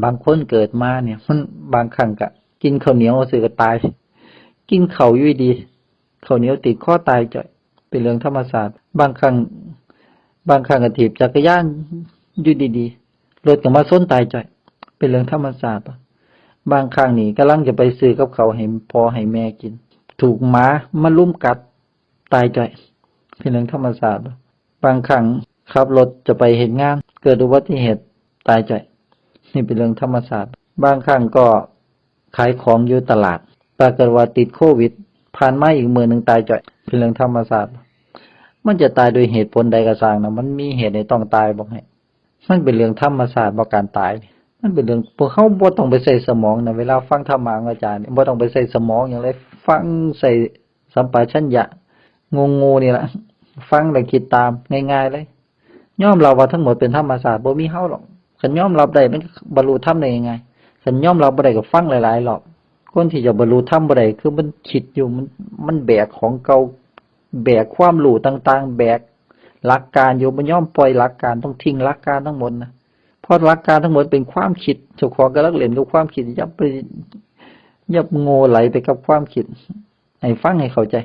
ບາງຄົນເກີດມານີ້ ມັນ ບາງຄັ້ງກະກິນເຂົ້າໜຽວຊື່ກະຕາຍ ກິນເຂົ້າຢູ່ດີໆ ເຂົ້າໜຽວຕິດຄໍຕາຍຈ້ອຍ ເປັນເລື່ອງທຳມະຊາດ. ບາງຄັ້ງ ບາງຄັ້ງກະຖີບຈັກກະຍານຢູ່ດີໆ ລົດກະມາຊົນຕາຍຈ້ອຍ ເປັນເລື່ອງທຳມະຊາດ. ບາງຄັ້ງນີ້ກຳລັງຈະໄປຊື້ກັບເຂົ້າໃຫ້ພໍ່ໃຫ້ແມ່ກິນ ຖືກໝາມາລຸມກັດຕາຍຈ້ອຍ ເປັນເລື່ອງທຳມະຊາດ. ບາງຄັ້ງຂັບລົດຈະໄປເຮັດງານ ເກີດອຸບັດຕິເຫດຕາຍຈ້ອຍ ນີ້ເປັນເລື່ອງທຳມະຊາດ. ບາງຄັ້ງກໍຂາຍຂອງຢູ່ຕະຫຼາດ ປາກົດວ່າຕິດໂຄວິດ ຜ່ານມາອີກມື້ໜຶ່ງຕາຍຈ້ອຍ ເປັນເລື່ອງທຳມະຊາດ. ມັນຈະຕາຍດ້ວຍເຫດຜົນໃດກະຊ່າງນະ ມັນມີເຫດໃຫ້ຕ້ອງຕາຍບໍ່? ໃຫ້ ມັນເປັນເລື່ອງທຳມະຊາດບໍ່ ການຕາຍນີ້ ມັນເປັນເລື່ອງ ພວກເຮົາບໍ່ຕ້ອງໄປໃຊ້ສະໝອງນະ ເວລາຟັງທຳມະຂອງອາຈານນີ້ ບໍ່ຕ້ອງໄປໃຊ້ສະໝອງຫຍັງເລີຍ ຟັງໃສ່ສຳປະຊັນຍະໂງ່ໆນີ້ລະ ຟັງແລ້ວຄິດຕາມ ງ່າຍໆເລີຍ. ຍອມຮັບວ່າທັງໝົດເປັນທຳມະຊາດ ບໍ່ມີເຮົາດອກ. ຄັນຍອມຮັບໄດ້ ມັນກະບັນລຸທຳໄດ້ງ່າຍໆ. ຄັນຍອມຮັບບໍ່ໄດ້ກະຟັງຫຼາຍໆລອບ. ຄົນທີ່ຈະບັນລຸທຳບໍ່ໄດ້ ຄືມັນຄິດຢູ່ ມັນ ມັນແບກຂອງເກົ່າ ແບກຄວາມຮູ້ຕ່າງໆ ແບກຫຼັກການຢູ່ ບໍ່ຍອມປ່ອຍຫຼັກການ ຕ້ອງຖິ້ມຫຼັກການທັງໝົດນະ. ເພາະຫຼັກການທັງໝົດເປັນຄວາມຄິດ ເຈົ້າຂອງກຳລັງຫຼິ້ນກັບຄວາມຄິດ ຢ່າໄປ ຢ່າໂງ່ໄຫຼໄປກັບຄວາມຄິດ ໃຫ້ຟັງໃຫ້ເຂົ້າໃຈ.